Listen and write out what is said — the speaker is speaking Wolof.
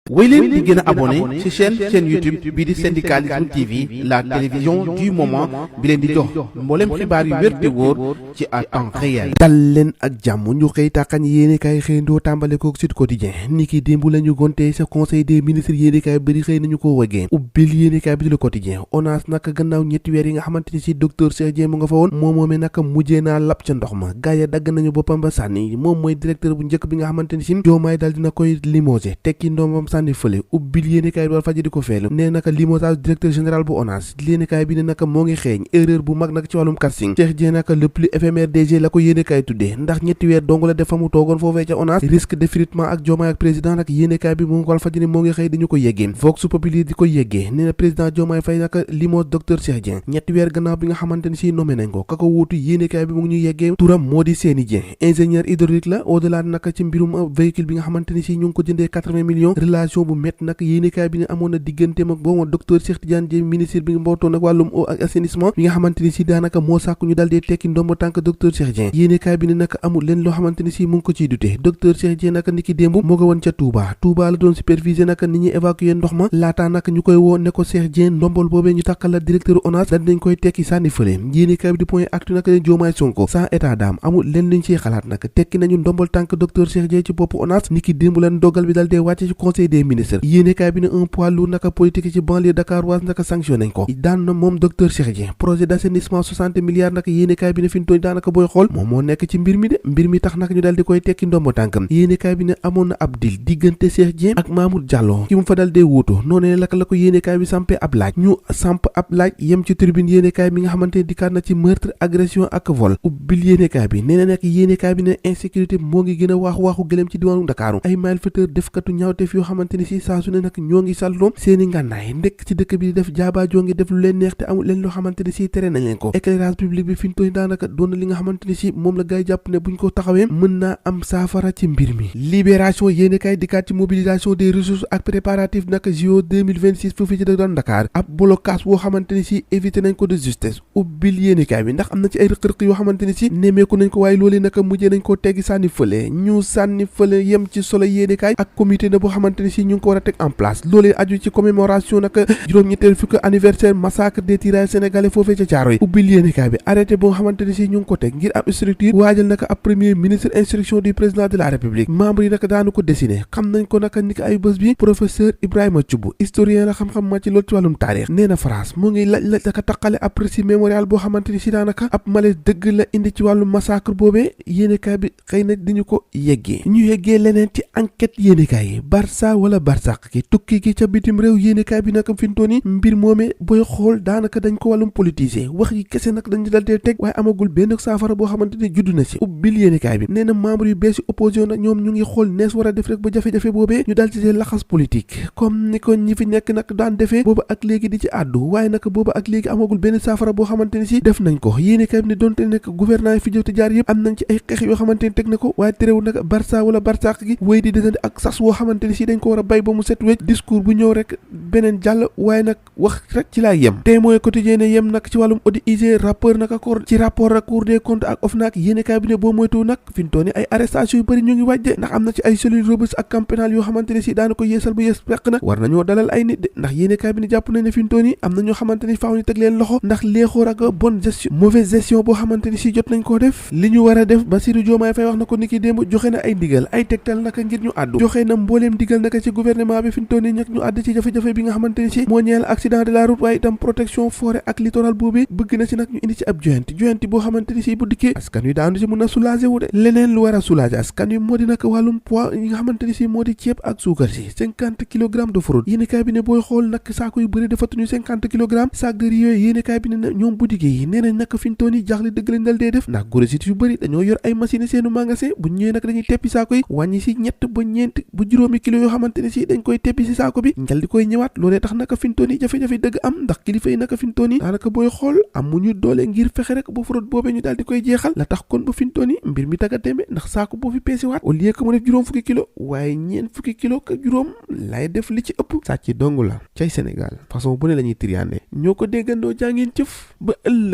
wéy leen di gën a abonné ci chaîne YouTube bii di syndicalisme TV la télévision du moment bi leen di jox mboolem xibaar yu wér te wóor ci à temps réel. dal leen ak jàmm ñu xëy tàqañ yéene kaay xëyndoo tàmbale ko Sud Quotidien ni ki démb la ñu gonte sa conseil des ministres yéene kaay bëri xëy nañu ko wëggee ubbil yéene kaay bi di Le Quotidien ONAS naka gannaaw ñetti weer yi nga xamante ni si docteur Cheikh Dieng mu nga fa woon moomee naka mujjee naa lap ca ndox ma gaay ya dagg nañu boppam ba sànni moom mooy directeur bu njëkk bi nga xamante ni si Diomaye dal dina koy limogé tekki ndoomam sànni fële ubbil yéenekaay bi Walf Fadjri di ko feelu nee naka limogeage directeur général bu ONAS yéenekaay bi ne naka moo ngi xeeñ erreur bu mag nag ci wàllum casting Cheikh Dieng naka le plus éphémère DG la ko yéenekaay tuddee ndax ñetti weer dong la def fa mu toogoon foofee ca ONAS risque d'effritement ak Diomaye ak président nag yéenekaay bi moom Walf Fadjri moo ngi xëy di ñu ko yeggee Vox Populi di ko yeggee nee na président Diomaye Faye naka limoge docteur Cheikh Dieng ñetti weer gannaaw bi nga xamante ni si nommé nañ ko ka ko wuutu yéenekaay bi mu ngi ñu yeggee turam moo di Seny Dieng ingénieur hydraulique la au delà naka ci mbirum véhicule bi nga xamante ni si ñu ngi ko jëndee 80 millions relation bu métti nag yéenekaay bi ne amoon na digganteem ak boobu docteur Cheikh Tidiane Dièye ministre bi nga mbootoon nag wàllum eau ak assainissement bi nga xamante ni si daanaka moo sàkku ñu dal dee tekki ndombo tànk docteur Cheikh Dieng yéenekaay bi ne naka amul leen loo xamante ni si mu ngi ko ciy dute docteur Cheikh Dieng naka niki démb moo nga woon ca Touba la doon superviser naka ni ñuy évacuer ndox ma laataa naka ñu koy woo ne ko Cheikh Dieng ndombol boobee ñu takkal la directeur ONAS dal dinañ koy tekki sànni fële yéenekaay bi di point actu naka ne Diomaye Sonko sans état d'âme amul leen luñ ciy xalaat naka tekki nañu ndombol tànk docteur Cheikh Dieng ci bopp ONAS niki démb lan dogal bi dal dee wàcce ci conseil des ministres yéenekaay bi ne un poids lourd naka politique ci banlieue dakaroise naka sanctionné nañ ko daan na moom docteur Cheikh Dieng projet d'assainissement 60 milliards naka yéenekaay bi ne fi ñu tooñ daanaka booy xool moom moo nekk ci mbir mi tax naka ñu dal di koy tekki ndombo tànkam yéenekaay bi ne amoon na ab deal diggante Cheikh Dieng ak Mamour Diallo ki mu fa dal dee wuutu noonu la ko yéenekaay bi sampee ab laaj ñu samp ab laaj yem ci tribune yéenekaay bi nga xamante ne dikkaat na ci meurtre agression ak vol ubbil yéenekaay bi nee na nag yéenekaay bi ne insécurité moo ngi gën a waaxu gëlëm ci diwaanu Dakar ay malfaiteurs defkatu ñaawteef yoo xamante ni si saa su ne nag ñoo ngi salloom seeni ngànnaay ndekk ci dëkk bi di def jaabaa ngi def lu leen neex te amul leen loo xamante ni si tere nañ leen ko éclairage public bi fi ñu toy daanaka doon na li nga xamante ni si moom la gaay jàpp ne buñ ko taxawee mën naa am saafara ci mbir mi libération yéenekaay dikkaat ci mobilisation des ressources ak préparatifs naka JO 2026 foofu ci dëkk Dakar ab blocage boo xamante ni si évité nañ ko de justesse ubbil yéenekaay bi ndax am na ci ay rëq-rëq yoo xamante ni si nemmeeku nañ ko waaye loolee naka mujjee nañ koo teggi sànni fële yem ci solo yéenekaay ak comité na boo xamante ni si ñu ngi ko war a teg en place loolee aju ci commémoration naka juróom-ñetteel fukk anniversaire massacre des tirailleurs sénégalais foofee ca Caaroy ubbil yéenekaay bi arrêté boo xamante ni si ñu ngi ko teg ngir ab structure waajal naka ab premier ministre instruction du président de la république membre yi naka daanu ko dessiné xam nañ ko naka niki ay bés bi professeur Ibrahima Thioub historien la xam-xam ma ci loolu ci wàllum taarix nee na France mu ngi la daka taqale ab récit mémorial boo xamante ni si daanaka ab malaise dëgg la indi ci wàllum massacre boobee yéenekaay bi xëy na diñu ko yeggee ñu yeggee leneen ci enquête yéenekaay yi Barça wala Barsaq ki tukki gi ca bitim réew yéenekaay bi naka fintooni mbir moomee booy xool daanaka dañ ko wàllum politisé wax yi kese nag dañu dal dee teg waaye amagul benn saafara boo xamante ni judd na si ubbil yéenekaay bi nee na membre yu bees yi opposition nag ñoom ñu ngi xool nees war a def rek ba jafe-jafe boobee ñu dal ci seen laxas politique comme ni ko ñi fi nekk nag daan defee booba ak léegi di ci àddu waaye nag booba ak léegi amagul benn saafara boo xamante ni si def nañ ko yéenekaay bi ne doonte nekk gouvernement yi fi jëw te jaar yëpp am nañ ci ay xeex yoo xamante ni teg na ko waaye terewul nag Barça wala Barsaq gi wéy di desandi ak sas woo xamante ni si dañ ko war a bay ba mu set wecc discours bu ñëw rek beneen jàll waaye nag wax rek ci laay yem tey mooy quotidien ne yem nag ci wàllum audit IG rapport nag accord ci rapport ak Cour des comptes ak OFNAC yéenekaay bi ne boo moytu nag fi mu toll nii ay arrestation yu bëri ñu ngi wàjde ndax am na ci ay cellules robuste ak camp pénal yoo xamante ne si daana ko yeesal bu yees fekk nag war nañoo dalal ay nit de ndax yéenekaay bi ne jàpp nañ ne fi mu toll nii am na ñoo xamante ni faaw ñu teg leen loxo ndax léexoor ak bonne gestion mauvaise gestion boo xamante ni si jot nañ koo def li ñu war a def Bassirou Diomaye Faye wax na ko niki démb joxe na ay ndigal ay tegtal naka ngir ñu àddu joxe na mbooleem ndigal naka ci gouvernement bi fi mu toll nii ñag ñu àdd ci jafe-jafe bi nga xamante ni si moo ñeel accident de la route waaye itam protection forêt ak littoral boobee bëgg na si nag ñu indi ci ab joyanti boo xamante ni si bu dikkee askan wi daanu si mun a soulager wu de leneen lu war a soulager askan wi moo di nag wàllum poids yi nga xamante ni si moo di ceeb ak suukar si 50 kilogrammes de fraude yéenekaay bi ne booy xool nag saako yu bëri defatuñu 50 kilogrammes sac de riz yooyu yéenekaay bi ne ñoom boutique yi nee nañ nag fi ñu toll nii jaaxle dëgg lañ dal dee def ndax grossiste yu bëri dañoo yor ay machine seenu magasin bu ñëwee nag dañuy teppi saako yi wàññi si ñett ba ñeent bu juróomi kilo yoo xamante ne si dañ koy teppi si saako bi njal di koy ñëwaat loolee tax naka fi ñu toll nii jafe-jafe dëgg am ndax kilifa yi naka fi ñu toll nii daanaka booy xool amuñu doole ngir fexe rek ba fraude boobee ñu daal di koy jeexal la tax kon ba fi ñu toll nii mbir mi tagga témbe ndax saako boo fi peesi waat au lieu que mu def juróom fukki kilo waaye ñeent fukki kilo ka juróom lay def li ci ëpp sàcc dong la cay Sénégal façon bu ne la ñuy triande ñoo ko déggandoo jàngeen jëf ba ëllëg